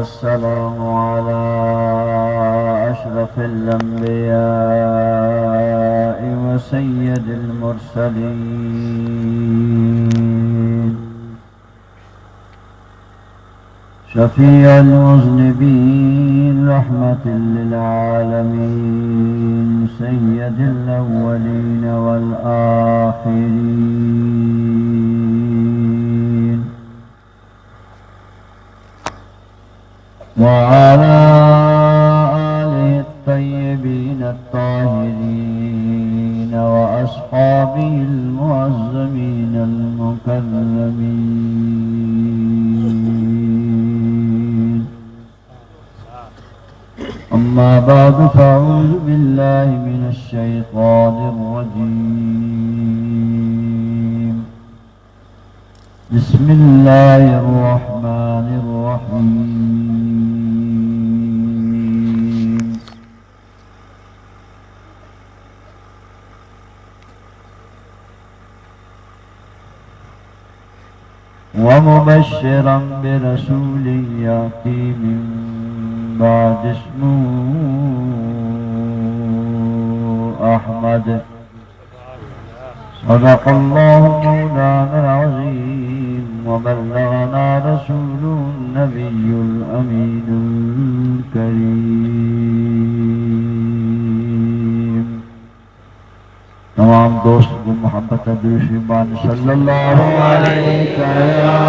والسلام على أشرف الأنبياء وسيد المرسلين، شفيع المذنبين، رحمة للعالمين، سيد الأولين والآخرين، وعلى آله الطيبين الطاهرين وأصحابه المعظمين المكرمين. أما بعد، فأعوذ بالله من الشيطان الرجيم. بسم الله الرحمن الرحيم. ومبشرا برسول يأتي من بعد اسمه أحمد. صدق الله مولانا العظيم وبلغنا رسوله النبي الأمين الكريم. تمام دوست گوں محبت ءَ دروشم بان، صلی اللہ علیک یا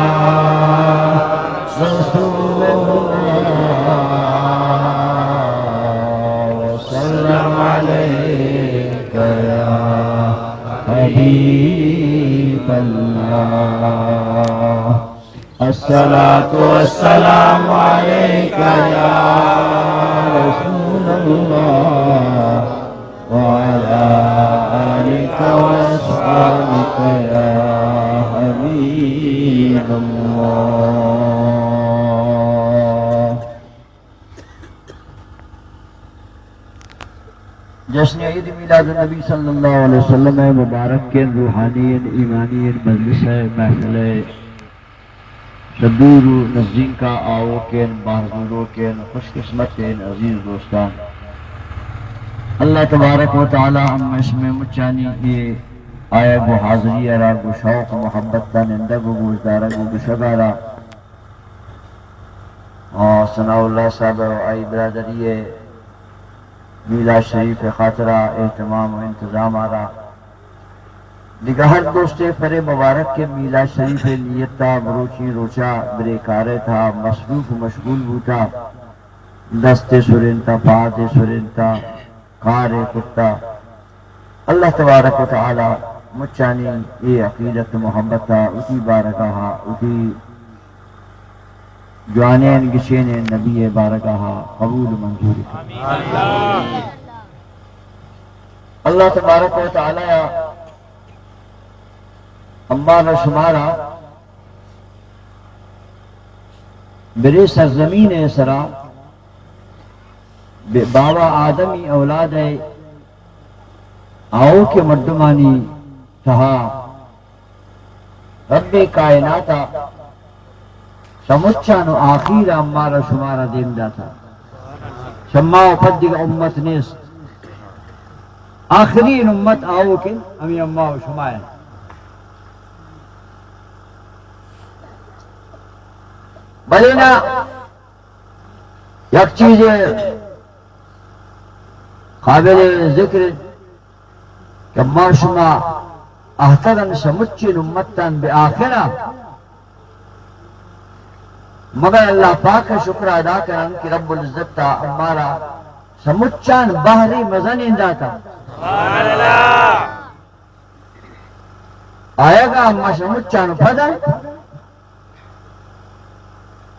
رسول اللہ، وسلم علیک یا حبیب اللہ۔ الصلاة والسلام عليك يا رسول الله وعلى آلك وأصحابك يا حبيب الله. جشن عید میلاد النبی صلی اللہ علیہ وسلم ءِ مبارکیں، روحانییں، ایمانییں مجلس ءِ محفل ءِ چہ دور و نزیک ءَ آؤکیں، بہر زوروکیں، خوش قسمتیں عزیز دوستاں، اللہ تبارک و تعالی ہم شمئے مچانی اے آیگ و حاضری ءَ را گوں شوق و محبت ءَ نندگ و گوشدارگ و گشگ ءَ را، آ، ثناء اللہ صاحب و آئی برادری ءِ میلاد شریف ءِ خاطر ءَ اہتمام و انتظام ءَ را، دگہ ہر دوستے پرے مبارک کہ میلاد شریف ءِ نیت ءَ مروچی روچ ءَ برے کار ءِ تہا مصروف و مشغول بوتا، دستے سرینتا، پادے سرینتا، کارے کتا۔ اللہ تبارک و تعالی مچانی اے عقیدت و محبت ءَ وتی بارگاہ ءَ، وتی جوانیں گچینیں نبی ءِ بارگاہ ءَ قبول و منظور کن۔ اللہ تبارک و تعالی ءَ امارا شمارا برے سرزمین ءِ سرا، بے-، بابا آدمی اولاد ءِ آؤکیں مردمانی تہا رب کائنات ءَ شمچان و آخیر ءَ امارا شمارا دیم داتا۔ شما و پد دگہ امت نیست۔ آخرین امت آؤکیں ہمیں اما و شما ہیں۔ بلے نا، یک چیز قابل ذکر کہ ما شما اہتگن شمچین امتان بہ آخرا، مگر اللہ پاک شکر ادا کرن کہ رب العزت تا امارا شمچان بہری مزنین داتا۔ آیگا ما شمچان پدا،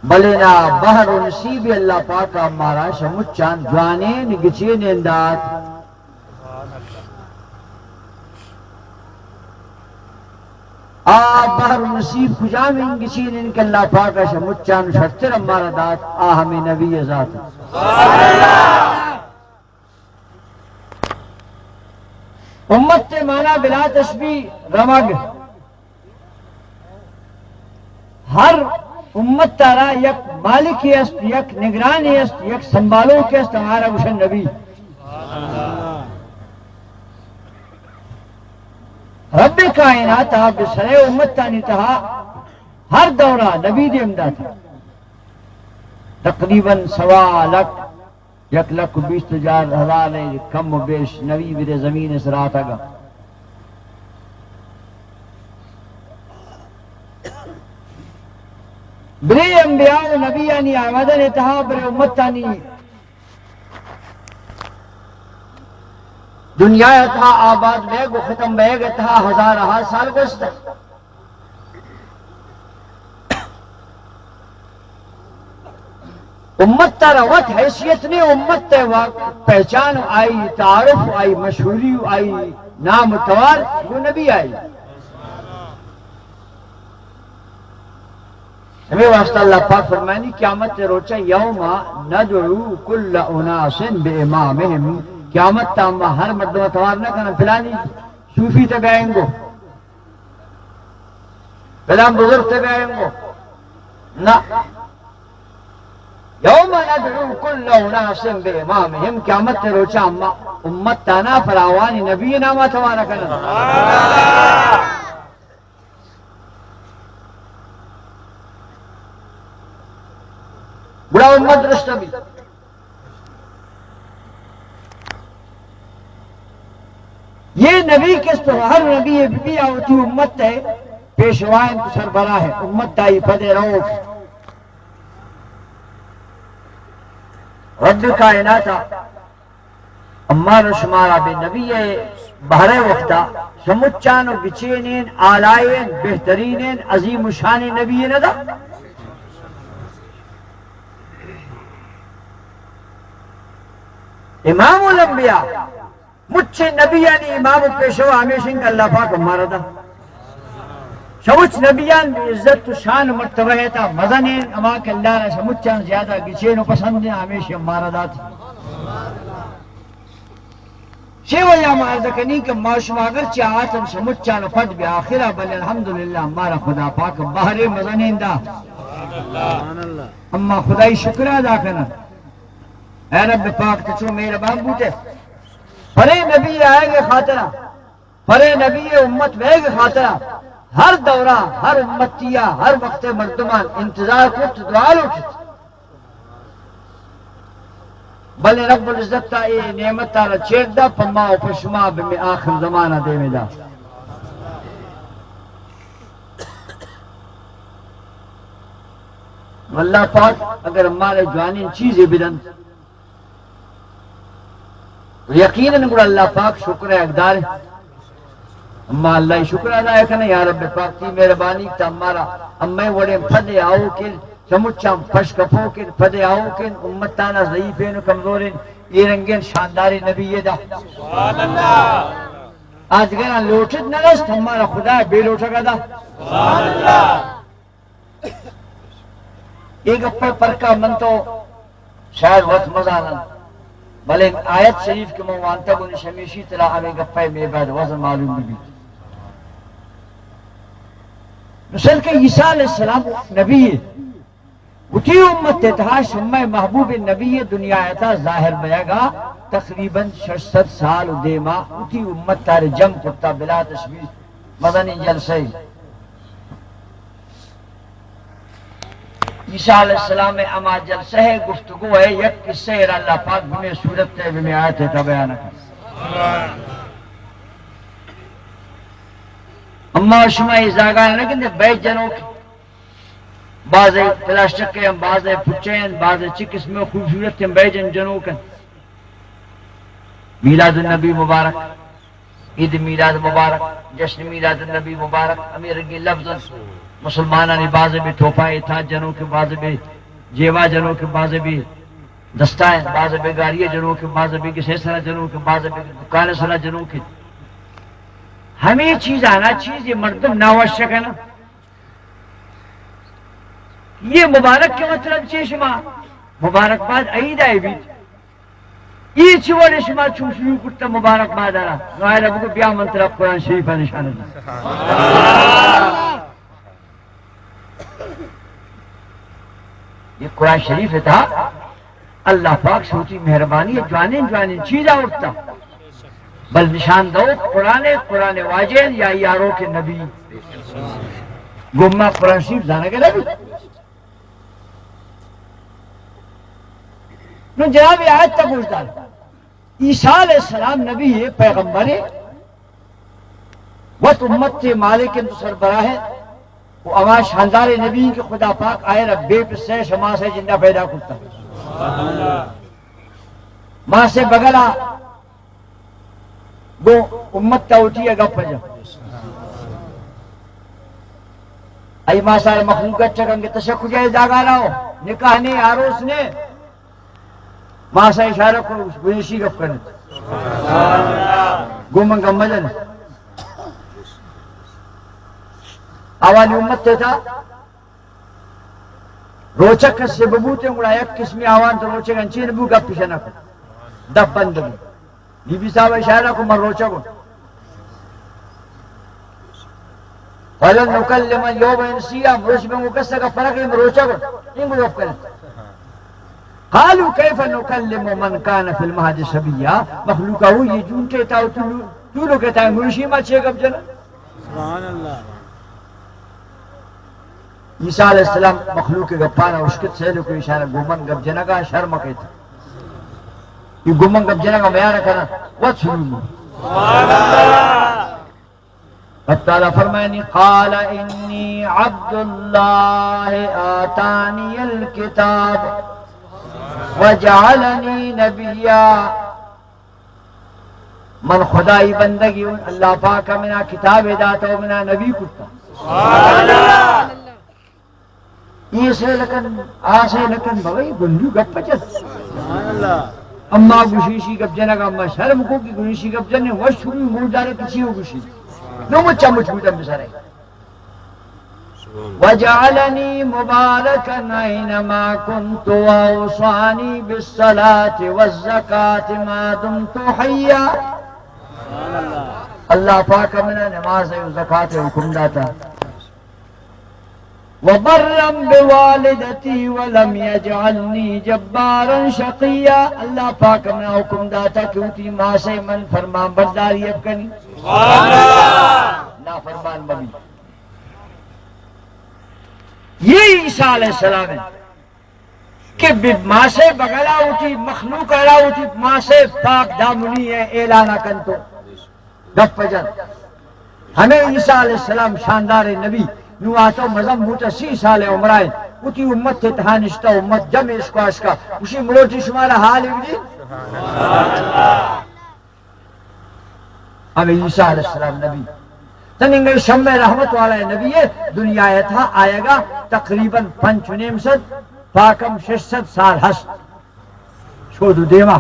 بلے نا بہر و نصیب اللہ پاک مارا شمچان جوانین گچینین دات۔ آ بہر و نصیب کجامین گچینین کہ اللہ پاک شمچان شرتر مارا دات، آ ہمیں نبی ذات۔ امت ءِ مانا بلا تشبیہ رمگ۔ ہر امت ءَ را یک مالکے است، یک نگرانے است، یک سنبھالوکے است، ہمارا گوشن نبی۔ رب کائنات ءَ بسرے امتانی تہا ہر دورہ نبی دیم داتا۔ تقریباً سوا لکھ، یک لکھ بیست ہزار، ہزار ءَ کم و بیش نبی برے زمین ءِ سرا اتگا۔ برے انبیاء و نبیانی آمدن ءِ تہا، برے امتانی دنیا ءِ تہا آباد بیگ و ختم بیگ ءِ تہا ہزارہا سال گوست۔ امت ءَ را وت حیثیت نے، امت ءِ وا-، پہچان، آئی تعارف، آئی مشہوری، آئی نام و توار گوں نبی آئی۔ ہمے واسطہ اللہ پاک فرمانی، قیامت ءِ روچا، یوم ندعو کل اناس بامامہم، قیامت ءَ ما ہر مردم ءَ توار نہ کناں، پلانی صوفی تہ بیا انگو، پلان بزرگ تہ بیا انگو۔ نہ۔ یوم ندعو کل اناس بامامہم، قیامت ءِ روچا ما امت ءَ نہ، پر آوانی نبی ءِ نام ءَ توار کناں۔ گڑا امت درست بیت۔ یہ نبی کس تو ہر نبی بی آ وتی امت ءِ پیشوا انت، سربراہ انت، امت آئی پد ءَ روت۔ رب کائنات ءَ امارا شمارا بہ نبی ءِ بہر ءِ وقتا سمچان و گچینین، آلائین، بہترینین، عظیم و شانین نبی نہ دا۔ امام الانبیاء، مچیں نبیانی امام و پیشوا ہمیش انت کہ اللہ پاک امارا دا۔ شمچ نبیان بہ عزت و شان و مرتبہ ءِ تہا مزنین، ہما کہ اللہ را شمچان زیادہ گچین و پسندین، ہمیش امارا دات۔ چے وجہ ما عرض کنیں کہ ما شما اگرچہ آتن شمچان و پد بہ آخرا، بلے الحمدللہ امارا خدا پاک بہرے مزنین دا۔ اما خدائی شکر ادا کنن۔ اے رب پاک تو چو مہربان بوتے۔ پرے نبی آئے گے خاطرہ، پرے نبی امت بیگ خاطرا ہر دورا، ہر امتیا، ہر وقت مردمان انتظار کت، دعا لوٹت۔ بلے رب العزت تا اے نعمت تارا چیر دا، پما و پشما بہ میں آخر زمانہ دیمے دا۔ اللہ پاک اگر مارے جوانین چیزے بدنت، یقیناً گڑا اللہ پاک شکر ءِ حقدار انت۔ اما اللہ ءِ شکر ادا کنیں، یا رب پاک تئی مہربانی تا مارا امے وڑیں پدے آؤکن، چمچاں پش کپوکن، پدے آؤکن، امتانا ضعیفین و کمزورین، اے رنگین شانداریں نبی دا۔ سبحان اللہ۔ آج گراں لوٹت نہ رست، ہمارا خدا بے لوٹگا دا۔ سبحان اللہ۔ اے گپ ءِ پرکا من تو شاید وت مزانن، بلے آیت شریف کہ من وانتگ انت، ہمیشی ترا ہمے گپ ءِ مے بعد وزن معلوم بہ بیت۔ مثل کہ عیسیٰ علیہ السلام نبی، وتی امت ءِ تہا شمئے محبوب نبی دنیا ءِ تہا ظاہر بیگا تقریباً شش سد سال و دیما وتی امت تارے جمع کرتا بلا تشبیہ مزنیں جلسہ۔ عیسیٰ علیہ السلام ءِ ہما جلسہ ءِ گفتگو ءِ یک قصہ ءَ را اللہ پاک بمے صورت ءَ بمے آیت ءِ تہا بیان کن۔ اما شما اے زاگان نہ گندے، بیج جنوک، بازے پلاسٹک ءِ، بازے پچے، بازے چی قسم خوبصورت بیج جنوک۔ میلاد النبی مبارک۔ عید میلاد مبارک، جشن میلاد النبی مبارک، ہمے رنگیں لبز انت۔ مسلمانانی بازے بے توپائے تاج جنوک، بازے بے جیوا جنوک، بازے بے دستائے، بازے بے گاڑی جنوک، بازے بے گسے سرا جنوک، بازے بے دکان سرا جنوک۔ ہمے چیز آنا چیز یہ مردم ناوش کنا۔ یہ مبارک کے مطلب چے شما؟ مبارک باد عید آئے بیت۔ اے چی وڑے شما چون شروع کرتا مبارک باد آرا؟ نو آئرا بگو بیا من ترا قرآن شریف نشان دیں۔ یہ قرآن شریف ءِ تہا اللہ پاک سوتی مہربانی ءَ جوانیں جوانیں چیز آورتا۔ بل نشان دو قرآن، قرآن واجہ یا یارو کے نبی۔ گما قرآن شریف زانگ ءَ نبی۔ نو جناب، آیت تا گوش دار۔ عیسیٰ علیہ السلام نبی ہے، پیغمبر ہے، وت امت تے مالک انت، سربراہ انت، و ہما شاندار نبی کہ خدا پاک آئے را بے پسے شما سے جندا پیدا کرتا۔ ما سے بگلا گو امت تا ہوتی ہے گپ جا۔ ای ما سارا مخلوق اچھا کنگے تشک جائے جاگا رہو، نکاح نے، آروس نے، ماس ءَ اشارہ کو، گوشی گپ کنت۔ گوں من گپ مجن۔ آوانی امت ءِ تہا روچگ کسے ببوتیں، گڑا یک قسمی آوان تو روچگ انچین بو، گپ پیش نہ کو۔ دپ بند بو۔ بی بی صاحب اشارہ کو، من روچگ ہوں۔ فلن نکلم الیوم انسیا، مروچی من گوں کس ءَ گپ نہ کنیں، مروچگ انت، این گوں گپ کنت۔ قالوا کیف نکلم من کان فی المہد صبیا، مخلوق ءَ ہوئی جون کے تا تو، تو لوگ کہتا ہے مروچی ما چے گپ جنا؟ سبحان اللہ۔ عیسیٰ علیہ السلام مخلوق ءِ گپانا اشکت، سیل کو اشارہ گوں من گپ جنگا شرم کیت۔ یہ گوں من گپ جنگا میار کنا، وت شروع۔ سبحان اللہ۔ رب تعالی فرمائنی، قال انی عبد اللہ آتانی الکتاب وجعلنی نبیا۔ من خدائی بندگی ہوں، اللہ پاک منا کتاب داتا و منا نبی کتا۔ یہ سے لکن، آ سے لکن، بھائی گنڈو گپ چل۔ اما گوشیشی گپ جنگا، اما شرم کو کہ گوشیشی گپ جنے، وش ہوئی موجارے کسی ہو گوشی۔ نو مچا مچ بودم بسرے۔ وجعلنی مبارکا اینما کنت واوصانی بالصلاة والزکاة ما دمت حیا۔ اللہ پاک منا نماز و زکات حکم داتا۔ وبرا بوالدتی ولم یجعلنی جبارا شقیا۔ اللہ پاک منا حکم داتا کہ وتی ماسے من فرمان برداری اب کنی۔ سبحان اللہ۔ نافرمان ببی۔ یہ عیسیٰ علیہ السلام ہے۔ کہ بہ ماسے بگلا وتی مخلوق ءَ را وتی ماسے پاک دامنی ءِ اعلان کنت و گپ جن۔ ہمے عیسیٰ علیہ السلام شاندار نبی نو آتو مزن بوتا، سی سال عمرائے، وتی امت ءِ تہا نشتا، امت جمع اشکا اشکا، گوشی مروچی شمارا حال بدی۔ ہمے عیسیٰ علیہ السلام نبی۔ تننگے شمع رحمت والا نبی ہے، دنیا ءِ تہا آیگا تقریباً پنچ و نیم سد، پاکم شش سد سال ہست۔ شود و دیما۔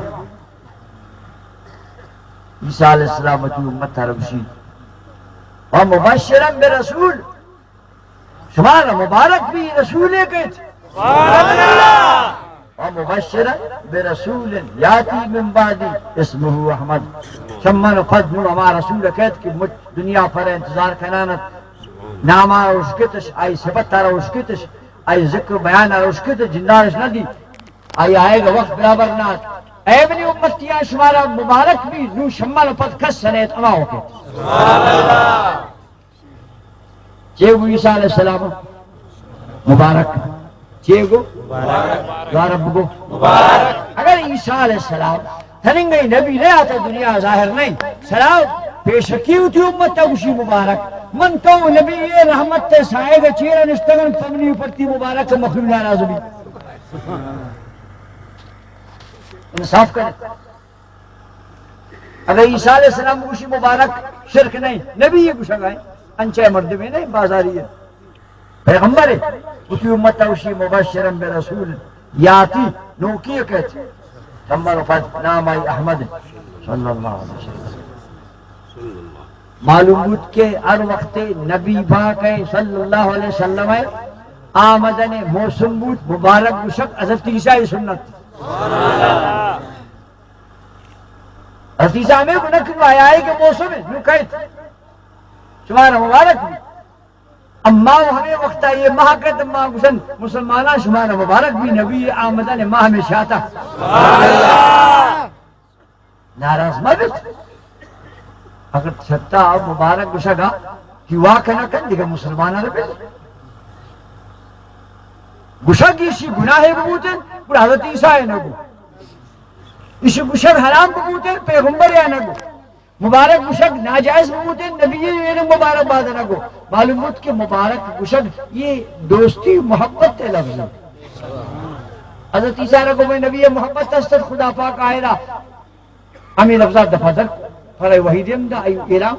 عیسیٰ علیہ السلام وتی امت ءَ را گوشی، و مبشرا برسول، شمارا مبارک بی رسولے کیت۔ سبحان اللہ۔ و مبشرا برسول یاتی من بعدی اسمہ احمد۔ شمن پد نو ہما رسول کیت کہ مچ دنیا پر انتظار کنانت۔ نام ءَ را اشکتش، آئی صفت ءَ را اشکتش، آئی ذکر و بیان ءَ را اشکتش، جندارش نہ دی۔ آئی آئیگ وقت برابر نہ ات۔ اے منی امتیاں، شمارا مبارک بی، نو شمن پد کس سنیت اما وقت۔ چے گو عیسیٰ علیہ السلام؟ مبارک۔ چے گو؟ مبارک۔ دوارب گو۔ مبارک۔ اگر عیسیٰ علیہ السلام تننگئی نبی نہ آتا، دنیا ظاہر نہیں، سلام پیشکی ہوتی امت تا گوشی مبارک۔ من تو نبی، یہ رحمت تے سائے گا چیرا نشتگن، پمنی پرتی مبارک مخلوق ناراض بھی۔ انصاف کرے۔ اگر عیسیٰ علیہ السلام گوشی مبارک، شرک نہیں، نبی یہ گوشگا ہے، انچے مردمے نہیں، بازاری ہے، پیغمبر ہے۔ اسی امت گوشی مبشرا برسول یاتی، نوکی کہتے، پیغمبر پد نام آئی احمد صلی اللہ علیہ وسلم۔ معلوم بود کہ ہر وقت نبی پاک ہے صلی اللہ علیہ وسلم ہے، آمدن موسم بود، مبارک گوشگ حضرت عیسیٰ سنت۔ حضرت عیسیٰ ہمیں گناہ کنو آیا ہے کہ موسم ہے، نو کہت، شمارا مبارک بھی۔ اما و ہمے وقتا یہ ماہ کت، ما گوشن مسلمانان شمارا مبارک بی نبی آمدن ماہ میں شاتا۔ ناراض مہ بیت۔ اگر چھتا مبارک گوشگا کہ واک نہ کن، دگہ مسلمانان بل۔ گوشگ ایشی گناہے ببوتن، گڑا حضرت عیسیٰ نہ گو۔ ایشی گوشگ حرام ببوتن، پیغمبر یا نہ گو۔ مبارک گوشگ ناجائز ببوتیں، نبی ء اے مبارک باد نہ گو۔ معلوم بوت کہ مبارک گوشگ یہ دوستی محبت ء لفظ انت۔ حضرت عیسیٰ را گو میں نبی ء محبت است، خدا پاک آئرا ہمیں لفظات دفع در، پر وحی دیم دا، ایو اعلان۔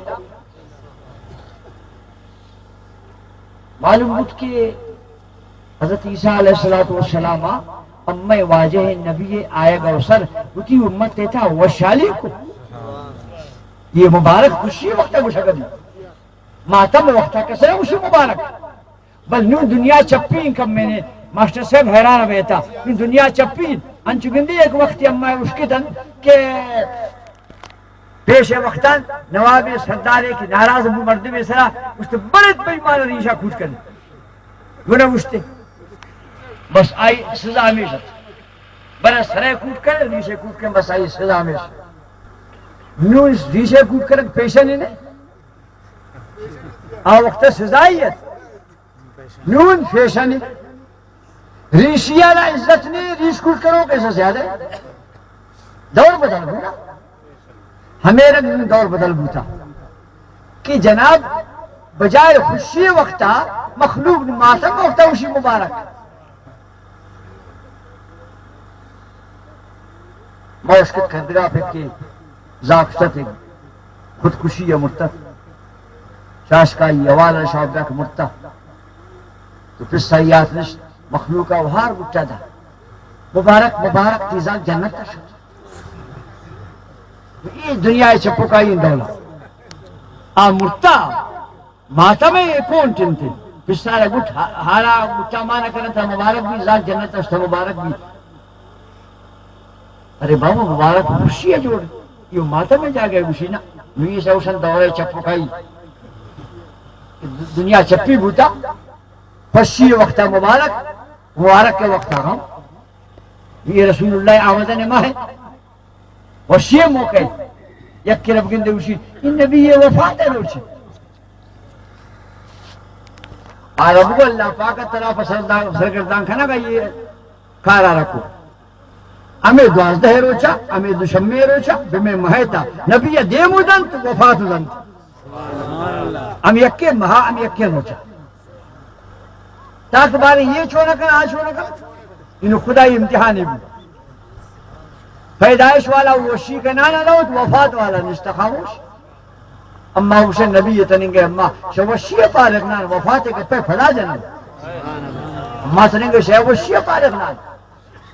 معلوم بوت کہ حضرت عیسیٰ علیہ الصلوۃ والسلام ء امئے واجہ نبی ء آیگ ء سر وتی امت ء تھا وشحالی کو۔ یہ مبارک خوشی وقت ء گوشگ ء بی۔ ماتم وقت ء کسے خوشی مبارک۔ بل نوں دنیا چپی انت، کم میں نے ماسٹر صاحب حیران بیتا۔ نوں دنیا چپی انت۔ انچو گندے یک وقتی اما اشکتن کہ پیش وقتان نوابے سردارے کہ ناراض بو مردمے سرا، گوشت، برت بے ایمان ریشا کوٹ کن۔ گڑا گوشتے، بس آئی سزا ہمیش ات۔ برا سرے کوٹ کن، ریشے کوٹ کن، بس آئی سزا ہمیش۔ نوں ریشے کوٹ کن پیشن نے۔ آ وقت سزائی ات۔ نون فیشن ریشی والا عزت نہیں، ریش کوٹ کرو کیسا زیادہ ہے۔ دور بدل گیا۔ ہمیں رنگ دور بدل بوتا کہ جناب بجائے خوشی وقتا مخلوق ماتم وقتا خوشی مبارک۔ ما اشکت کردگا پھر کہ زاکشت خودکشی یا مرتا، شاشکائی حوالہ شاہ ڈاک مرتا۔ تو پسا یات نشت، مخلوقا وہار بٹا دا۔ مبارک، مبارک، تیزاک جنت شد۔ یہ دنیا چپکائی دولا۔ آ مرتا، ماتم ء کونٹ انت۔ پسارا گٹ، ہا-، ہارا گٹا مانا کنتا مبارک بی، زاک جنت اشتا مبارک بی۔ ارے بابا، مبارک خوشی ہے جوڑ۔ یہ ماتم ء جاگہ گوشی نا۔ نوی سوشن دورہ چپکائی۔ دنیا چپی بوتا۔ خوشی وقتا مبارک، مبارک کے وقتا غم۔ یہ رسول اللہ آمدن ماہ ہے۔ وشی موقع یک کرب گندے وشی، این نبی یہ وفات ہے روچی۔ عرب کو اللہ پاک طرف سردان، سرگردان کھنا کا یہ کارا رکھو۔ ہمیں دوازدہ روچا، ہمیں دوشمے روچا، بمے مہیتا نبی دیم دنت، وفات دنت۔ ہم یکے مہا، ہم یکے روچا۔ تاک بارے یہ چونہ کن، آ چونہ کن۔ انو خدای امتحانی بو۔ پیدائش والا وشی کنانا لوت، وفات والا نشتہ خاموش۔ اما وشے نبی تننگے اما شہ وشی پارغ نان، وفات کے پہ پھلا جنن۔ اما تننگے شہ وشی پارغ نان۔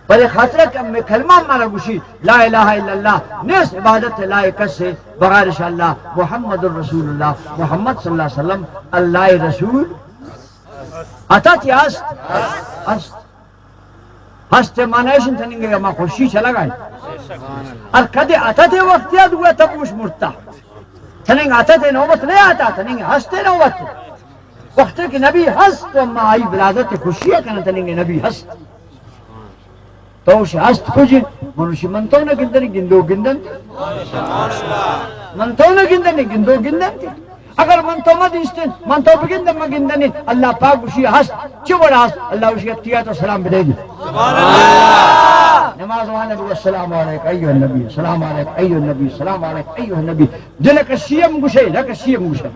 بلے خاطر کہ ہمیں کلمہ مارا گوشی، لا الہ الا اللہ، نیست عبادت لائق کس ہے بغیر شہ اللہ، محمد الرسول اللہ، محمد صلی اللہ علیہ وسلم اللہ رسول۔ اتت یا است؟ است۔ ہست معنی ایش انت، تننگے ما خوشی چلگا انت۔ ہر کدے اتت وقت یاد ہوا تب گوش مرتا۔ تننگ اتت نوبت نہیں آتا، تننگ ہست نوبت۔ وقت کہ نبی ہست تو ما آئی ولادت خوشی کنن، تننگ نبی ہست۔ تو شہ ہست کجن، منوشی من تو نہ گندنی، گندو گندن۔ من تو نہ گندنی، گندو گندن۔ اگر من تو مہ دیستن، من تو بگندم مہ گندنی، اللہ پاک گوشی ہست، چہ وڑا ہست؟ اللہ گوشی اتیا تو سلام بدے دی۔ سبحان اللہ۔ نماز وانے بگو، السلام علیک ایھا النبی، السلام علیک ایھا النبی، السلام علیک ایھا النبی۔ دل کشیم گوشے، نہ کشیم گوشے۔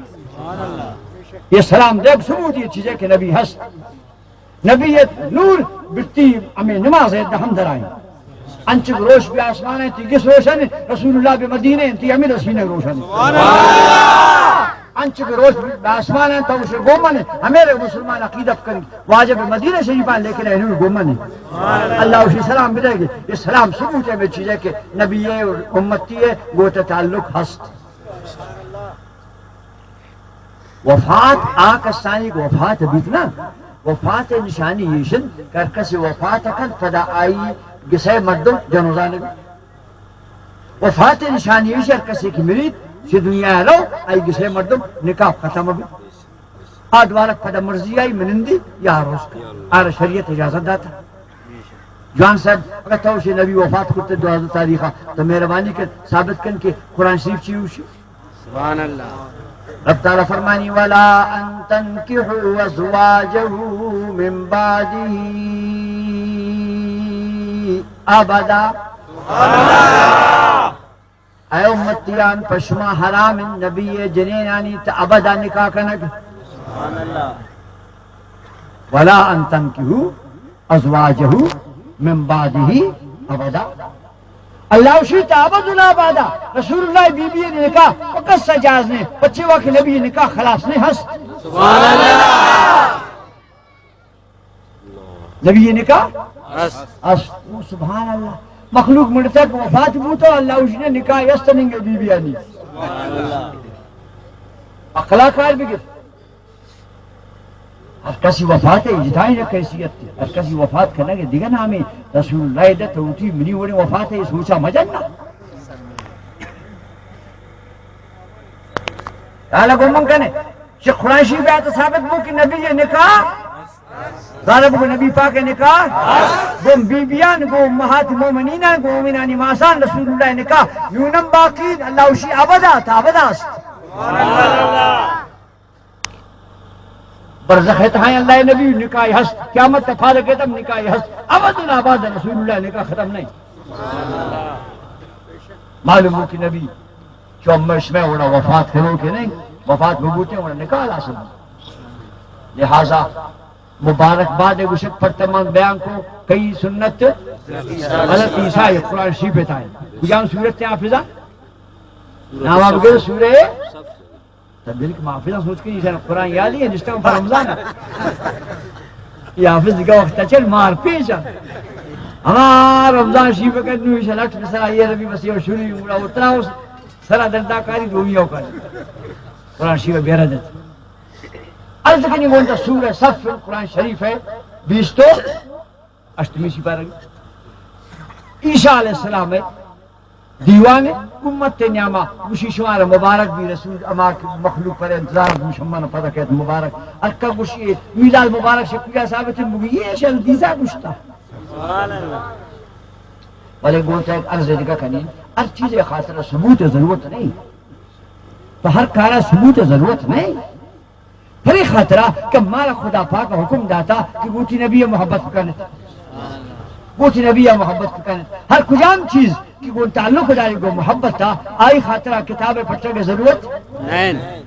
یہ سلام دیگ ثبوت یہ چیزیں کہ نبی ہست۔ نبی ء نور برتی ہمے نماز ء دہم درائیں۔ انچک روش بہ آسمان ء تی گس روشن، رسول اللہ بہ مدینہ ء تی ہمے سینہ روشن۔ انچک روش بہ آسمان ء تو اسے گومن، ہمے مسلمان عقیدہ کن، واجہ بہ مدینہ شریف آن، لیکن اے نور گومن۔ اللہ اسے سلام بدے گی، یہ سلام ثبوت ہے، میں چیز ہے کہ نبی ء امتی ء گوت تعلق ہست۔ وفات آ کسانی کہ وفات بیت نا، وفات نشانی ایش انت کہ ہر کسی وفات کنت، پدا آئی گسئے مردم جنوزان بیت۔ وفات نشانی ایش ہر کسی کہ مریت، چہ دنیا رو، آئی گسئے مردم نکاح ختم بیت۔ آ دوارگ پدا مرضی آئی منندی یا روز کن۔ آرا شریعت اجازت داتا۔ جوان صاحب، اگر تو شے نبی وفات کرتے دوازدہ تاریخ، تو مہربانی کن ثابت کن کہ قرآن شریف چی ہوشی۔ سبحان اللہ۔ رب تعالی فرمانی، "ولا ان تنكحوا ازواجه من بعده ابدا۔" اے امتیان، پہ شما حرام انت نبی ءِ جنینانی تہ ابدا نکاح کنگ۔ ولا ان تنكحوا ازواجه من بعده ابدا۔ اللہ اشی تہ ابد الآبادا رسول اللہ بی بی نکاح پہ کس جائز نہیں، پچے وا کہ نبی نکاح خلاص نہیں ہست۔ سبحان اللہ۔ نبی نکاح است۔ است۔ او سبحان اللہ۔ مخلوق مڑتگ وفات بوتا، اللہ اشی نے نکاح است ننگے بی بیانی۔ اخلاق کار بگیر۔ ہر کسی وفات ہے، جتائیں نہ کیفیت ہے۔ ہر کسی وفات کرنا کہ دیگہ نامی رسول اللہ دے تو اٹھی منی وڑے وفات ہے، یہ سوچا مجن نا۔ حالا گو من کنے، شیخ قرآن شریف آتا ثابت بو کہ نبی یہ نکاح زالہ بگو نبی پاک ءِ نکاح گوں بی بیان، گوں امہات مومنینان، گوں مومنانی ماسان رسول اللہ ءِ نکاح نونم باقی، اللہ اشی ابدا تا ابدا است۔ برزخ ءِ تہا اللہ ءِ نبی نکاح ہست، قیامت ءَ پھر کیت ہم نکاح ہست، ابد الآباد رسول اللہ ءِ نکاح ختم نہیں۔ معلوم ہو کہ نبی چو امہ شمئے وڑا وفات کنو کہ نہیں، وفات ببوتے وڑا نکاح حاصل۔ لہذا مبارک باد گوشت پر تمام بیان کو کئی سنت حضرت عیسیٰ، قرآن شریف بتائیں۔ کجام سورت ءِ حافظہ؟ نام آپ گئے سورہ، تب دل کے محافظہ سوچ کے نہیں، قرآن یاد ہی ہے، جس ٹائم پر رمضان ہے۔ یہ حافظ کا وقت چل مار پیش ہے۔ ہمارا رمضان شریف کا نو شلٹ مثلا یہ ربی بس یہ شروع ہی ہوا اتنا اس سرا دردہ کاری دومی اوکاری۔ قرآن شریف بیرہ دیتا۔ عرض کنی گونتا سورہ صف قرآن شریف ہے، بیست و ہشتمی سپارہ۔ عیسیٰ علیہ السلام ہے، دیوان ہے، امت تے نیاما گوشی شمارا مبارک بی رسول، اما کہ مخلوق پر انتظار گوش ہم من پتہ کہت مبارک۔ ارکا گوشی میلاد مبارک شکویا ثابت ہے، مگو یہ شل دیزا گوشتا۔ سبحان اللہ۔ بلے گونتا ایک عرض دیگا کنی، ہر چیز خاطر ثبوت ضرورت نہیں، تو ہر کارا ثبوت ضرورت نہیں۔ پرے خاطرا کہ مارا خدا پاک حکم داتا کہ گوتی نبی محبت بکنت، گوتی نبی محبت بکنت۔ ہر کجام چیز کہ گون تعلق داری گو محبت تا، آئی خاطرا کتاب پٹگ ضرورت نہیں۔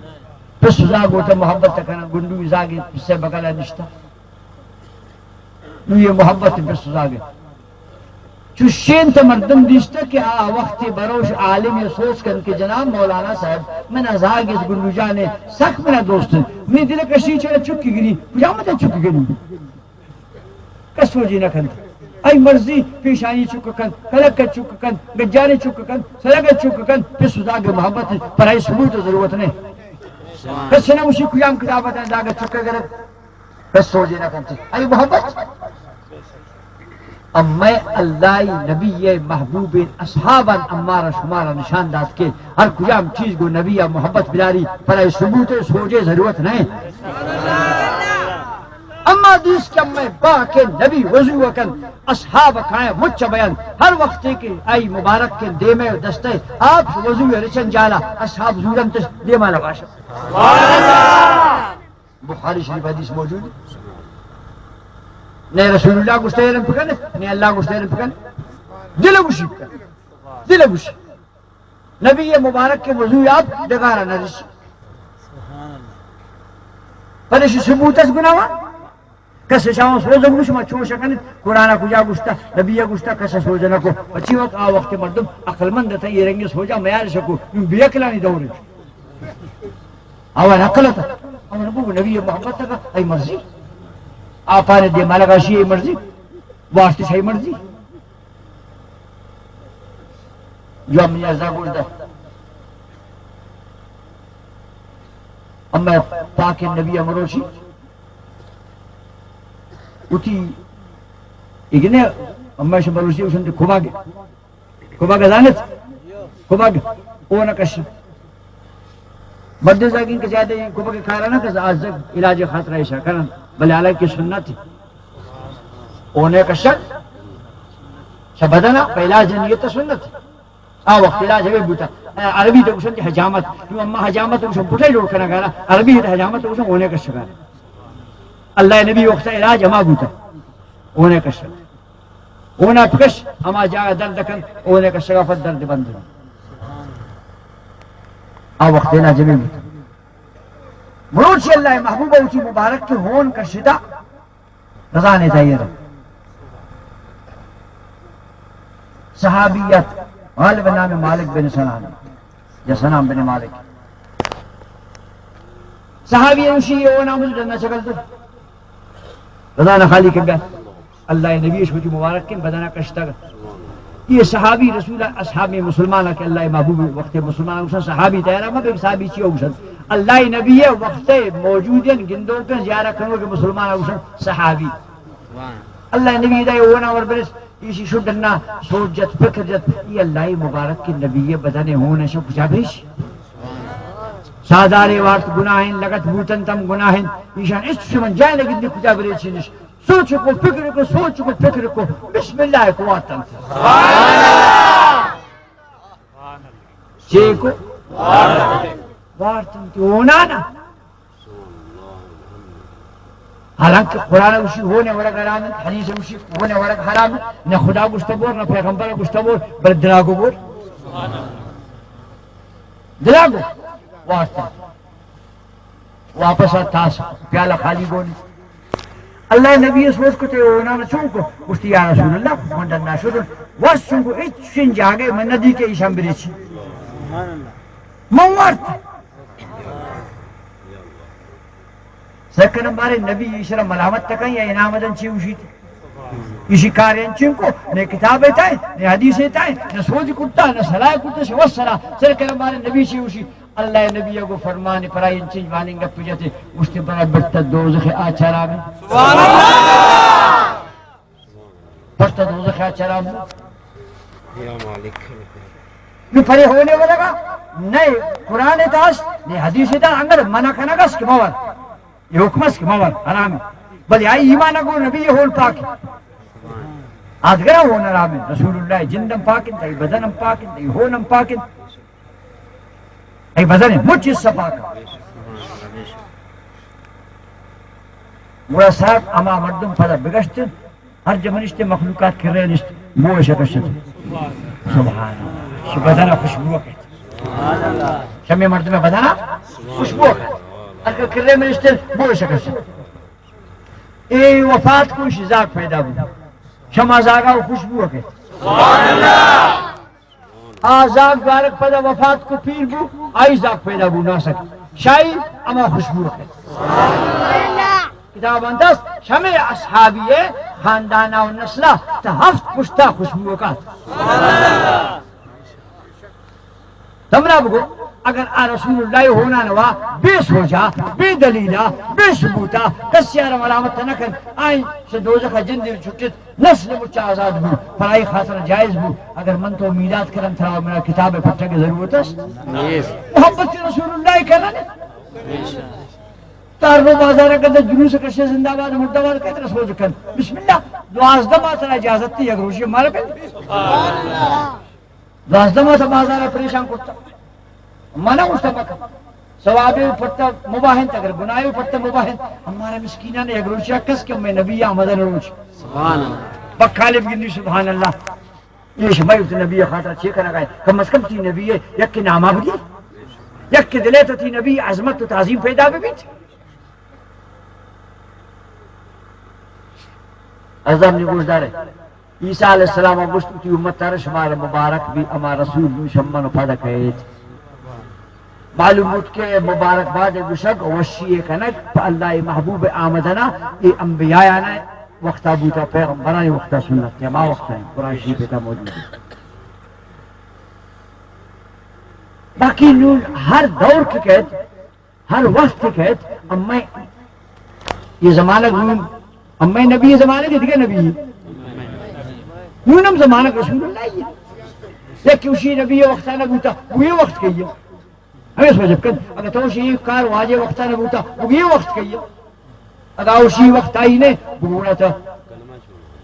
پس سزا گوتا محبت کنا، گنڈو زاگی پسے بگلا نشتا۔ نو یہ محبت پس سزا گئے۔ چوشیں تہ مردم دیستہ کہ آ وخت بروش عالم سوچ کن کہ جناب مولانا صاحب، من ازاگ اس گنڈو جانے سک منا دوست انت۔ می دل کشی چرا چکی گری، کجا مت چکی گری؟ کس سوجی نہ کنت۔ آئی مرضی پیشانی چک کنت، کلک چک کنت، گجانی چک کنت، سرگ چک کنت، پس داگ محبت پر آئی ثبوت ضرورت نہیں۔ کس نہ مشی کجام کتاب داگ چک گرد۔ کس سوجے نہ کنت۔ اے محبت۔ امئے اللہ نبی محبوب اصحابان امارا شمارا نشان دات کہ ہر کجام چیز گو نبی محبت بداری، پر اے ثبوت سوجے ضرورت نہیں۔ اما دیس کہ امئے پاک نبی وضو کن، اصحاب کائیں مچ بیان، ہر وقت کہ آئی مبارک کے دیمے دستے آپ وضو رچن جالا، اصحاب زورن تش دیما لگاشت۔ بخاری شریف حدیث موجود۔ نہ رسول اللہ گوشتہ ایرم بکن، نہ اللہ گوشتہ ایرم بکن۔ دل گوشی بکن۔ دل گوشی۔ نبی مبارک کے وضو آپ ڈگارا نہ رسی۔ پدشی ثبوت اس گناہ۔ کس شاہ سوز گوش ما چوش کنت، قرآن کجا گوشتہ، نبی گوشتہ، کس سوز نہ کو۔ پچی وقت آ وقت مردم عقل مند تھا، یہ رنگ سوجا میار شکو، نو بے عقلانی دور۔ آوان عقل ات۔ آوان بگو نبی محبت کا ای مرضی۔ آپان دے مالگاشی ای مرضی۔ واسطے شای مرضی۔ جو ہم نیازا گوش دا۔ اما پاک نبی امروشی۔ اتی اگنے اما شمروشی اشن کماگ۔ کبگ زانت؟ کبگ اون کش۔ مردے زاگیں کہ زیادہ کمک کارا نہ کس، آ زگ علاج خاطر ایشا کنن، بلے حالانکہ سنت ہے۔ اونے کشگ، شہ بدنا پہ علاج نیت سنت ہے۔ آ وقت علاج ہمیں بوتا۔ عربی تو گوشن کہ حجامت، تو اما حجامت تو گوشن پٹے جوڑ کنگا نا، عربی تو حجامت تو گوشن اونے کشگا۔ اللہ نبی وقت علاج ہما بوتا، اونے کشگ۔ اونا پکش، ہما جاگہ درد کن، اونے کشگا پد درد بند۔ آ وقت علاج ہمیں بوتا۔ مروچی اللہ محبوب وتی مبارک کے ہون کشتا، رضا نے دائر۔ صحابیت، غالب نام مالک بن سنان، یا سنان بن مالک۔ صحابی اوشی یہ نام جنہ چکل دو۔ رضا نہ خالی کگا۔ اللہ نبی شوتی مبارک کن بدنا کشتگ۔ یہ صحابی رسول اصحاب مسلمان کہ اللہ محبوب وقت مسلمان اوشن صحابی تیارا ما بے صحابی چی اوشن۔ اللہ نبی وقت موجودن گندو کن زیارت کنو کہ مسلمان اوشن صحابی۔ اللہ نبی دا اونا ور برس، ایشی شڈنا سوچ جت، فکر جت، ای اللہ مبارک کے نبی بدن ہون شو کجا بریش؟ سادارے وارت گناہن، لگت بوتن تم گناہن، ایشان اس شمن جائے لگت دی کجا بریش نش۔ سوچ کو، فکر کو، سوچ کو، فکر کو، بسم اللہ کو وارتن۔ چے کو؟ وارتن تی ہونا نا۔ حالانکہ قرآن اوشی ہونے ورگ حرام انت، حدیث اوشی ہونے ورگ حرام انت، نہ خدا گوشتہ بور، نہ پیغمبر گوشتہ بور، بل دراگو بور۔ دراگو واسطہ۔ واپس آ تاس پیالہ خالی گونی۔ اللہ نبی اس روز کتے او نام چون کو، گوشتی یا رسول اللہ، من ڈنا شدن۔ وس چون کو اچ شن جاگے من ندی کہ ایشان بریچی۔ من وارت۔ سکن بارے نبی ایشرا ملامت تکن یا انعام دن چی اوشیت؟ ایشی کار انچین کو، نے کتاب تائیں، نے حدیث تائیں، نے سوج کتا، نے صلاح کتا، شو سرا۔ سکن بارے نبی چی اوشی؟ اللہ نبی کو فرمان پرائی انچین وانین گپ جتے، گوشتے برا برتا دوزخ آچارا میں۔ سبحان اللہ۔ پرتا دوزخ ءَ چرا بو۔ یا مالک۔ نو پرے ہونے ولگا، نئے قرآن ءَ داشت، نئے حدیث ءَ داشت، انگر منع کنگ است کہ مور۔ یہ حکم است کہ مور، حرام۔ بلے آئی ایمان گو نبی ہون پاک۔ آدگرا ہون حرام۔ رسول اللہ جندم پاک انت، ای بدنم پاک انت، ای ہونم پاک انت۔ ای بدن مچ حصہ پاک۔ گڑا صاحب ہما مردم پدا بگشت، ہر جا منشت مخلوقات کرے نشت، بو شکشت۔ سبحان اللہ۔ شی بدن خوشبو کت۔ شمی مردم بدن خوشبو کت۔ اگر کرے منشت، بو شکشت۔ اے وفات کو شی زاگ پیدا بو۔ شما زاگا خوشبو کت۔ آ زاگ گوارک پدا وفات کو پیر بو، آئی زاگ پیدا بو ناسک۔ شاہی اما خوشبو کت۔ کتاب اندست شمے اصحابی خاندانا و نسلا تا ہفت پشتا خوشبو کت۔ تمنا بگو، اگر آ رسول اللہ ہونا نوا، بے سوجا، بے دلیلا، بے ثبوتا، کسی آرا ملامت نہ کن، آئی سے دوزخ جندی چھٹت۔ نسل مچ آزاد بو، پرائی خاطر جائز بو۔ اگر من تو میلاد کرن ترا منا کتاب پٹگ ضرورت است؟ نیست۔ محبت رسول اللہ کرن۔ تار رو بازار کد جلوس کشے زندہ باد مردہ باد کہت رسول کن۔ بسم اللہ۔ دوازدہ ماہ ترا اجازت تھی، یک روشی مارا پہ۔ دوازدہ ماہ تا بازار پریشان کرتا۔ منا گوشتا مکن۔ ثوابے پرتا مباح انت، اگر گناہے پرتا مباح انت۔ ہمارا مسکینان یک روچا کس کہ میں نبی آمدن روچ۔ سبحان اللہ۔ بکالے بگندی سبحان اللہ۔ یہ شمائی تو نبی خاطر چے کنگا ہے؟ کم از کم تی نبی ہے، یک کے ناما بگی۔ یک کے دلے تو تی نبی عظمت و تعظیم پیدا ببیت۔ عذاب نی گوش دارے۔ عیسیٰ علیہ السلام ءَ گوشت، وتی امت ءَ را شمارا مبارک بی، اما رسول بی شمن پد کئیت۔ معلوم بوت کہ مبارک باد گوشگ، وشی کنگ پہ اللہ محبوب آمدنا، اے انبیایانا وقتا بوتا، پیغمبرانی وقتا سنت، کہ ما وقتا ہیں، قرآن شریف تا موجود ہے۔ باقی نون ہر دور کی کہت، ہر وقت کہ کئیت، امئے یہ زمانگ نون، امئے نبی زمانگ دگہ نبی۔ نون ہم زمانگ رسول اللہ یہ۔ یک اوشی نبی وقت نہ بوتا، وہ یہ وقت کہیے۔ ہمے سوچ کن، اگہ تو شی کار واجہ وقتا نہ بوتا، وہ یہ وقت کہیے۔ اگہ اوشی وقت آئی نے، بگوڑا تا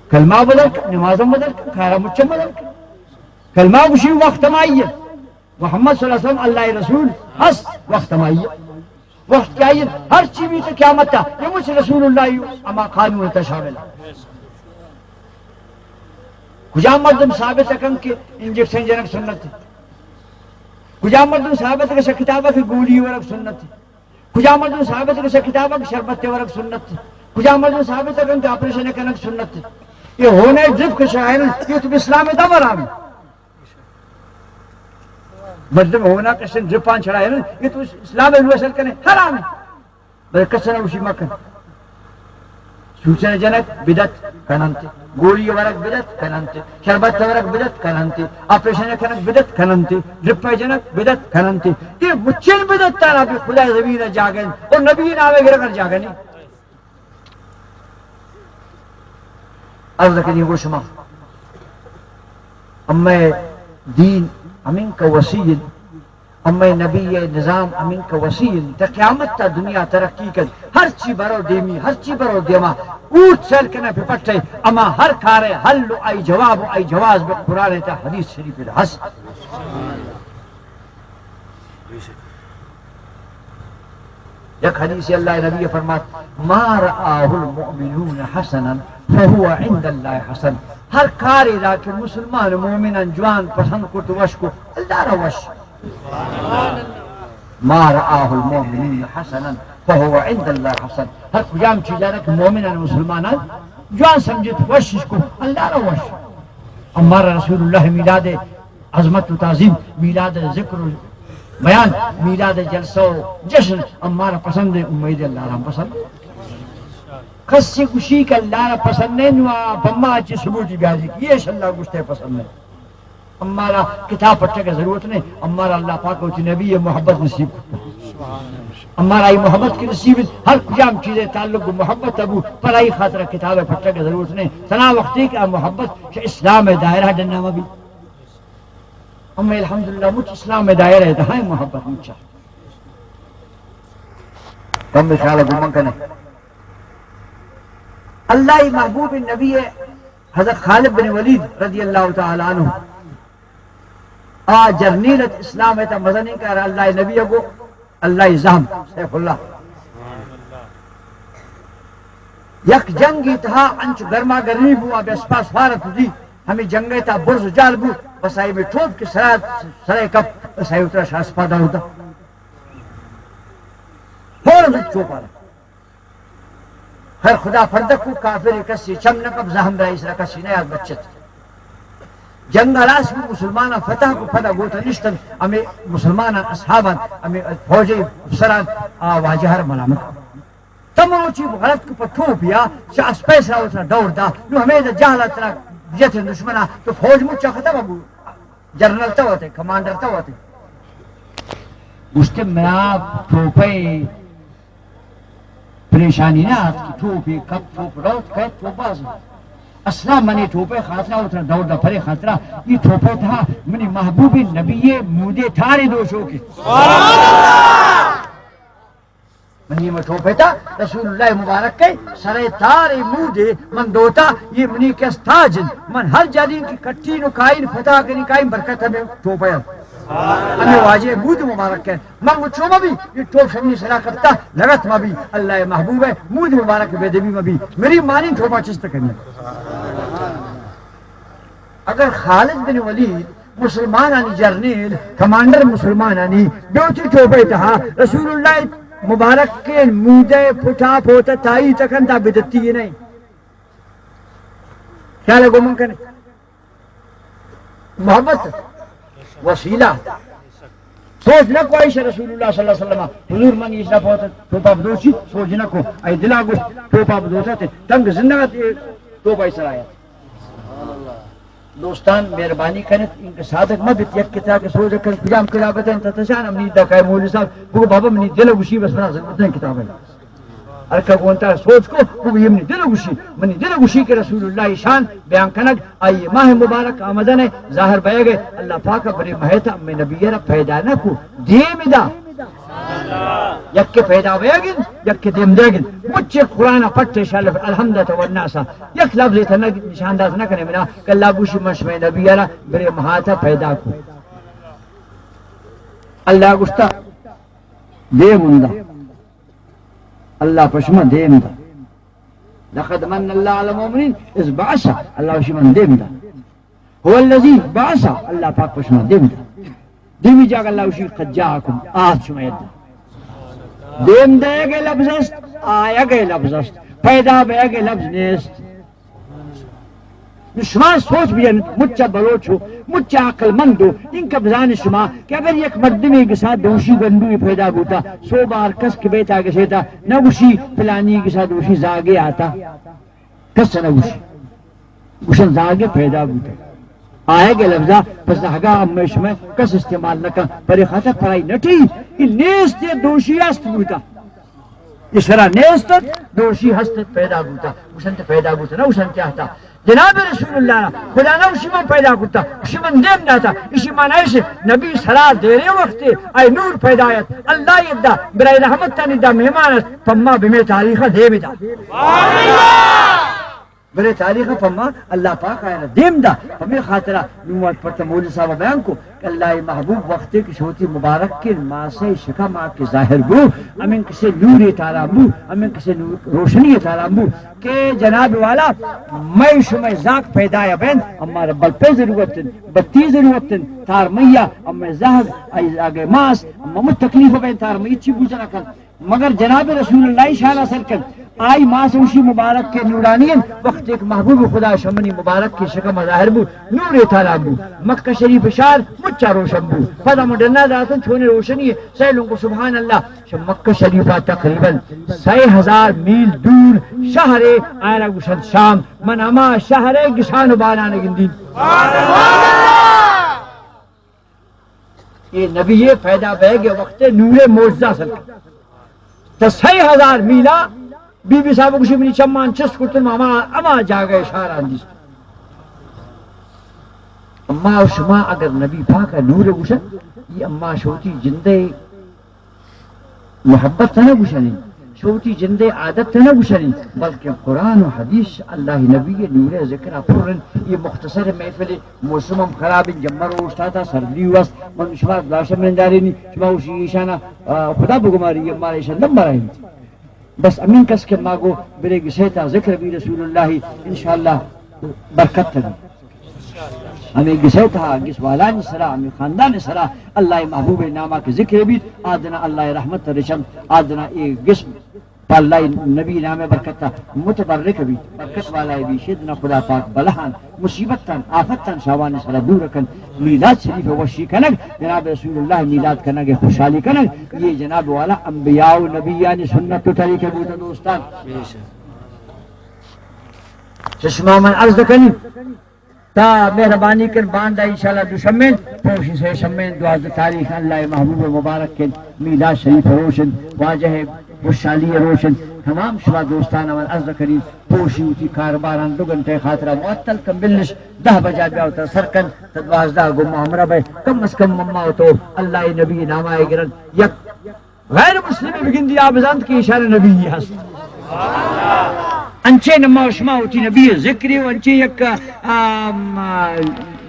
کلمہ بدل کن، نمازم بدل کن، کارا مچم بدل کن۔ کلمہ گوشی وقت ہمائی ہے۔ محمد صلی اللہ علیہ وسلم اللہ رسول ہست، وقت ہمائی ہے۔ وقت کیا ہے؟ ہر چی بھی تو قیامت تا، یہ مجھ رسول اللہ ہی اما قانون تا شامل ہے۔ کجا مردم ثابت کن کہ انجیکشن جنک سنت ہے؟ کجا مردم ثابت کہ کتابہ کہ گولی ورگ سنت ہے؟ کجا مردم ثابت کہ کتابہ کہ شربت ورگ سنت ہے؟ کجا مردم ثابت کن کہ آپریشن کنگ سنت ہے؟ یہ ہونے ڈرپ کے شاعر، یہ تو اسلام دم حرام ہے۔ مردم ہونا کشن ڈرپان چڑھائے، یہ تو اسلام نوشل کنے حرام ہے۔ بلے کس نہ گوشی مکن۔ سوچن جنک بدعت کننت، گولی ورگ بدعت کننت، شربت ورگ بدعت کننت، آپریشن کنگ بدعت کننت، ڈرپ جنک بدعت کننت۔ یہ مچن بدعت تارا بھی خدا زمین جاگن اور نبی نام گرگر جاگنی۔ عرض کنی گو شما، اما دین امین کا وسیع، اما نبی نظام امین کا وسیع، تا قیامت تا دنیا ترقی کن، ہر چی برو دیمی، ہر چی برو دیما، اوٹ سر کنا پہ پٹے، اما ہر کارے حل و آئی جواب و آئی جواز بہ قرآن تا حدیث شریف ہست۔ یک حدیث اللہ نبی فرمات، ما رآه المؤمنون حسنا فهو عند الله حسن۔ ہر کارے را کہ مسلمان مومنان جوان پسند کو تو وش کو، اللہ را وش۔ ما رآه المؤمنون حسنا فهو عند الله حسن۔ ہر کجام چیزا را کہ مومنان مسلمانان جوان سمجھت وش کو، اللہ را وش۔ ہمارا رسول اللہ میلاد عظمت و تعظیم، میلاد ذکر و بیان، میلاد جلسہ و جشن ہمارا پسند ہے، امید اللہ را ہم پسند۔ کسی گوشی کہ اللہ را پسند نہیں، نو آپ ہما چی ثبوتی بیاری کہ یہ اللہ گوشتے پسند نہیں۔ ہمارا کتاب پٹھے کا ضرورت نہیں، ہمارا اللہ پاک ہوتی نبی یہ محبت نصیب کرتا۔ ہمارا یہ محبت کی نصیب ہے، ہر کجام چیزیں تعلق محبت ابو، پر آئی خاطر کتاب پٹھے کا ضرورت نہیں۔ تنا وقتی کہ محبت کہ اسلام دائرہ ڈننا بھی۔ اما الحمدللہ مچ اسلام دائرہ ہے، دہائیں محبت مچا۔ کم مثال گمان کنے۔ اللہ محبوب نبی ہے، حضرت خالد بن ولید رضی اللہ تعالی عنہ۔ آ جرنیل ات اسلام ہے تا مزنین کار اللہ نبی گو، اللہ زہم سیف اللہ۔ یک جنگی تہا انچو گرما گرمی بو، آ بے اسپا سوار ات دی، ہمیں جنگے تا برز جال بو، بس آئی میں ٹوپ کے سرا، سرے کپ، بس آئی اترا شاہ اسپا دور دا۔ فوراً ٹوپا۔ خیر خدا پردہ کو کافر کسی چم نہ کپ، زہم رئیس را کسی نہ یاد بچت۔ جنگ راس بھی مسلمان فتح کو پدا گوتا نشتن، ہمیں مسلمان اصحابان، ہمیں فوجی افسران، آ واجہ را ملامت۔ تمروچی غلط کو پہ ٹوپ یا چہ اسپے سرا اتنا دور دا، نو ہمیں دا جہلا ترا جت دشمنا، تو فوج مچا ختم ابو، جنرل تو ہوتے، کمانڈر تو ہوتے۔ گوشتے منا ٹوپے پریشانی نہ آت کہ ٹوپے کپ، ٹوپ روت، کیت ٹوپ باز۔ اصلا منی ٹوپے خاطرہ اتنا دور دا پرے خاطرہ، یہ ٹوپے تہا منی محبوب نبی مودے تھارے دوشو کے۔ منی مہ ٹوپے تا رسول اللہ مبارک کے سرے تار مودے من دوتا، یہ منی کس تاج انت۔ من ہر جالین کی کٹین و کائن فتح کنی کائن برکت ہمیں ٹوپے انت۔ ہمیں واجہ مود مبارک کے۔ من وہ چوبہ بھی یہ ٹوپ شمنی سرا کرتا لگت ما بھی اللہ محبوب ہے، مود مبارک بے دبی ما بھی۔ میری مانی ٹوپا چست کنی۔ اگر خالد بن ولید مسلمانانی جرنیل، کمانڈر مسلمانانی، بیوتی ٹوپے تہا رسول اللہ مبارک کے مودے پھٹا پوتا تائی تکن تا بدتی نہیں۔ خیال ہے گمان کنے۔ محبت وسیلہ۔ سوچ نہ کوئی شے رسول اللہ صلی اللہ علیہ وسلم، حضور من اس نہ پوتا ٹوپا بدوشی، سوچ نہ کو۔ اے دلا گوشت ٹوپا بدوشا تے تنگ زندگا تے ٹوپا اس آیا۔ دوستان، مہربانی کنت، انکہ صادق مہ بیت، یک کتاب کہ سوج کن، کجام کتاب بتن، تا تشان منی دا کائے مولوی صاحب، بگو بابا منی دل گوشی بس منا ضرورت نہیں کتاب ہے۔ ہر کہ گوں ترا سوچ کو، گوں منی دل گوشی، منی دل گوشی کہ رسول اللہ شان بیان کنگ، آئی ماہ مبارک آمدن ہے، ظاہر بیگ ہے، اللہ پاک برے مہتا ہمیں نبی را پیدا نہ کو، دیم دا۔ یک کہ پیدا بیگ انت، یک کہ دیم دیگ انت۔ مچے قرآن پٹ شال الحمد تو والناس، یک لفظ تنگ نشان دات نہ کنے منا کہ اللہ گوشی من شمے نبی را برے مہتا پیدا کو۔ اللہ گوشتا دیم ہندا۔ اللہ پشما دیم دا۔ لقد من اللہ علی المؤمنین اذ بعث، اللہ پشما دیم دا۔ هو الذی بعث، اللہ پاک پشما دیم دا۔ دیمی جاگہ اللہ گوشی قد جاءکم، آت شما یدا۔ دیم دئیگ ءِ لفظ است، آیگ ءِ لفظ است، پیدا بیگ ءِ لفظ نیست۔ نو شما سوچ بجن، مچا بلوچ ہو، مچا عقل مند ہو، انکہ بزان شما کہ اگر یک مردمے گسا دوشی گنڈوی پیدا بوتا، سوبا ہر کس کہ بیتا گسیتا، نہ گوشی پلانی گسا دوشی زاگے آتا، کس نہ گوشی، گوشن زاگے پیدا بوتا۔ آیگ ءِ لفظا پہ زہگا ہمے شمئے کس استعمال نہ کن، پرے خاطر پرائی نہ ٹھی، کہ نیست، دوشی است بوتا۔ اے سرا نیست ات، دوشی ہست ات، پیدا بوتا، گوشنت پیدا بوتا، نہ گوشنت چاہتا۔ جناب رسول اللہ را خدا نہ گوشی من پیدا کتا، گوشی من دیم داتا۔ اشی معنی ایش نبی سرا دیرے وقت آئی نور پیدا ات، اللہ یدا برای رحمتانی دا مہمان ات، پما بمے تاریخ دیم دا۔ برے تاریخ پما اللہ پاک آیا دیم دا۔ ہمیں خاطرہ نوات پر مولوی صاحب بیان کو، اللہ محبوب وقتے کہ شوتی مبارک کے ماسے شکم آ کے ظاہر بو، ہمیں کسے نور تالان بو، ہمیں کسے نور روشنی تالان بو کہ جناب والا، مئے شمئے زاک پیدا بین، اما را بلپے ضرورت انت، بتی ضرورت انت، تار میا، اما زہگ، ای زاگ ماس، اما مت تکلیف بین، تار مئی چی بوجنا کن۔ مگر جناب رسول اللہ شان سر کن، آئی ماس اوشی مبارک کے نورانی انت۔ وقت ایک محبوب خدا شمنی مبارک کے شکم ظاہر بو، نور تالان بو، مکہ شریف شار مچا روشن بو۔ پدا مڈنا داتن چونے روشنی، سیلوں کو سبحان اللہ۔ شہ مکہ شریفا تقریباً سئے ہزار میل دور شہرے، آرا گوشنت شام۔ من ہما شہرے گسان و بانان گندی۔ اے نبی پیدا بیگ وقت نور معجزہ سر۔ تا سئے ہزار میلا بی بی صاحب گوشی منی چمان چست کرتن، ہما، ہما جاگہ شاران دیست۔ اما و شما اگر نبی پاک نور گوشن، یہ اما شوتی جندے محبت نہ گوشنی، شوتی جندے عادت نہ گوشنی، بلکہ قرآن و حدیث اللہ نبی نور ذکر پر انت۔ یہ مختصر محفل، موسم ہم خراب انت، جمر اوشتاتا، سردی وست، من شما داشت من دارینی، شما اوشی ایشانا، آ، خدا بگماری، یہ مارا ایشان دم برائیں۔ بس امین کس کہ ما گو برے گسے تا ذکر بی رسول اللہ، انشاءاللہ برکت تگی۔ ہمیں گسے تا گس والانی سرا، ہمیں خاندان سرا، اللہ محبوب ناما کہ ذکر بیت، آدنا اللہ رحمت رشم، آدنا اے گس پہ اللہ نبی نام برکت متبرک بیت، برکت والا بیت، شدنا خدا پاک بلہان مصیبت تان، آفت تان شاوان سرا دور کن۔ میلاد شریف وشی کنگ، جناب رسول اللہ میلاد کنگ خوشحالی کنگ، یہ جناب والا انبیاء و نبیانی سنت و طریقہ بوتا دوستان۔ چہ شما من عرض کنی، تا مہربانی کن باندا انشاءاللہ دوشمین، پوشی سے شمین، دوازدہ تاریخ اللہ محبوب مبارک کن، میلاد شریف روشن، واجہ خوشحالی روشن، تمام شما دوستان من عرض کنی، پوشی وتی کارباران دو گھنٹے خاطرہ معطل کن، بلش دہ بجا بیا وترا سر کن، تا دوازدہ گو ما ہمراہ بے، کم از کم مما و تو اللہ نبی نامائے گرن، یک غیر مسلم بگندی آ بزانت کہ ایشان نبی ہست۔ انچے نما شما وتی نبی ذکر و انچے یک، آم،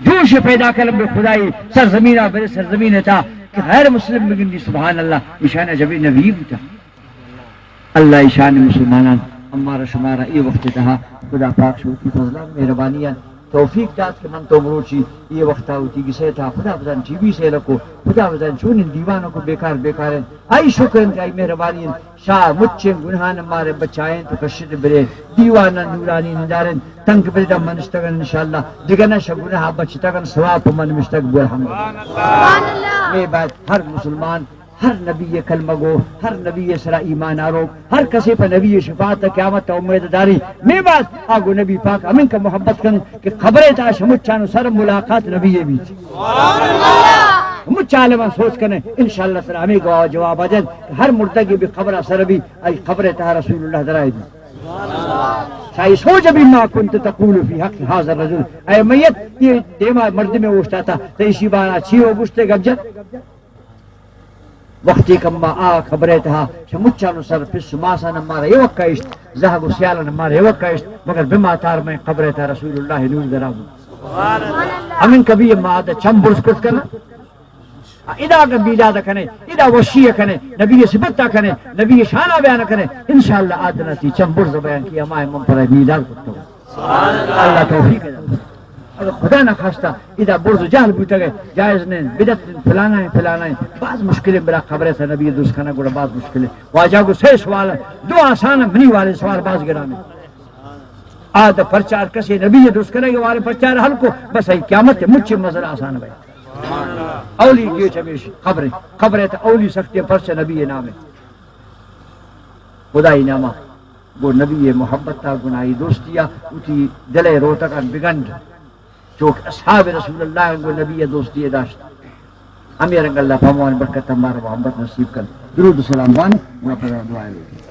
جوش پیدا کن بہ خدائی سرزمین، برے سرزمین تا کہ غیر مسلم بگندی، سبحان اللہ، ایشان جبی نبی بوتا۔ اللہ ایشان مسلمانان ہمارا شمارا اے وقت تہا خدا پاک شوتی فضلان مہربانیان توفیق دات کہ من تو مروچی اے وقتا وتی گسے تہا خدا بزان ٹی وی سیل کو، خدا بزان چونین دیوان کو، بیکار بیکار انت۔ آئی شکر انت، آئی مہربانی انت۔ شاہ مچیں گناہان مارے بچائیں تو کشت برے دیوان نورانی ندارن، تنگ برے دم منشتگن انشاءاللہ۔ دگہ نہ شہ گناہ بچتگن، ثواب من مشتگ بو الحمدللہ۔ مے بعد ہر مسلمان ہر نبی کلمہ گو، ہر نبی سرا ایمان آروک، ہر کسے پہ نبی شفاعت قیامت امید داری۔ مے بعد آگو نبی پاک ہمیں کا محبت کن کہ قبر تا شمچان سر ملاقات نبی بیت۔ مچ عالمان سوچ کنیں، انشاءاللہ سر ہمیں گوا-، جواب آ جائے کہ ہر مردگی بھی قبر سر بھی، آئی قبر تہا رسول اللہ درائے بھی۔ شاہی سوچ بھی، ما كنت تقول في حق هذا الرجل، اے میت، یہ دیما مردم اوشتاتا، تو اسی بارا چی ہو گشتے گپ جت؟ وقتی کہ ما آ قبر تہا چہ مچانو سر پس و ماسان مارا یہ وقت اشت، زہگ و سیالان مارا یہ وقت اشت، مگر بما تار میں قبر تہا رسول اللہ نور درا بود۔ ہمیں کبھی ما آدھا چم برز کت کنا، ادا اگر میلاد کنے، ادا وشی کنے، نبی صفت کنے، نبی شانہ بیان کنے، انشاءاللہ آدنا تی چم برز بیان کی، ہمائے من پر میلاد کتو۔ اللہ توفیق دے۔ اگر خدا نہ خواستہ ادا برز و جہل بوتگ، جائز نہیں، بدعت نہیں، فلانا ہے، فلانا ہے، باز مشکل ہے، برا قبر سے نبی دوست کنا گڑا باز مشکل ہے۔ واجہ کو سے سوال ہے، دو آسان ہے، منی والے سوال باز گران ہے۔ آد پرچار کسے نبی دوست کرے گا، والے پرچار حل کو، بس ہے قیامت ہے، مچے مزر آسان بھائی۔ اولی گیٹ ہمیش قبر، قبر ہے تو اولی سختی پرچہ نبی نام ہے۔ خدائی نامہ۔ گوں نبی ءِ محبت ءَ، گوں آئی دوستی ءَ، وتی دل ءِ روتگاں بگند۔ چوک اصحاب رسول اللہ گوں نبی ءِ دوستی ءَ داشت۔ ہمے رنگ اللہ پہ ہموانی برکت ءَ مارا محبت نصیب کن۔ درود و سلام بان، گڑا پدا دعا ءَ لوٹیں۔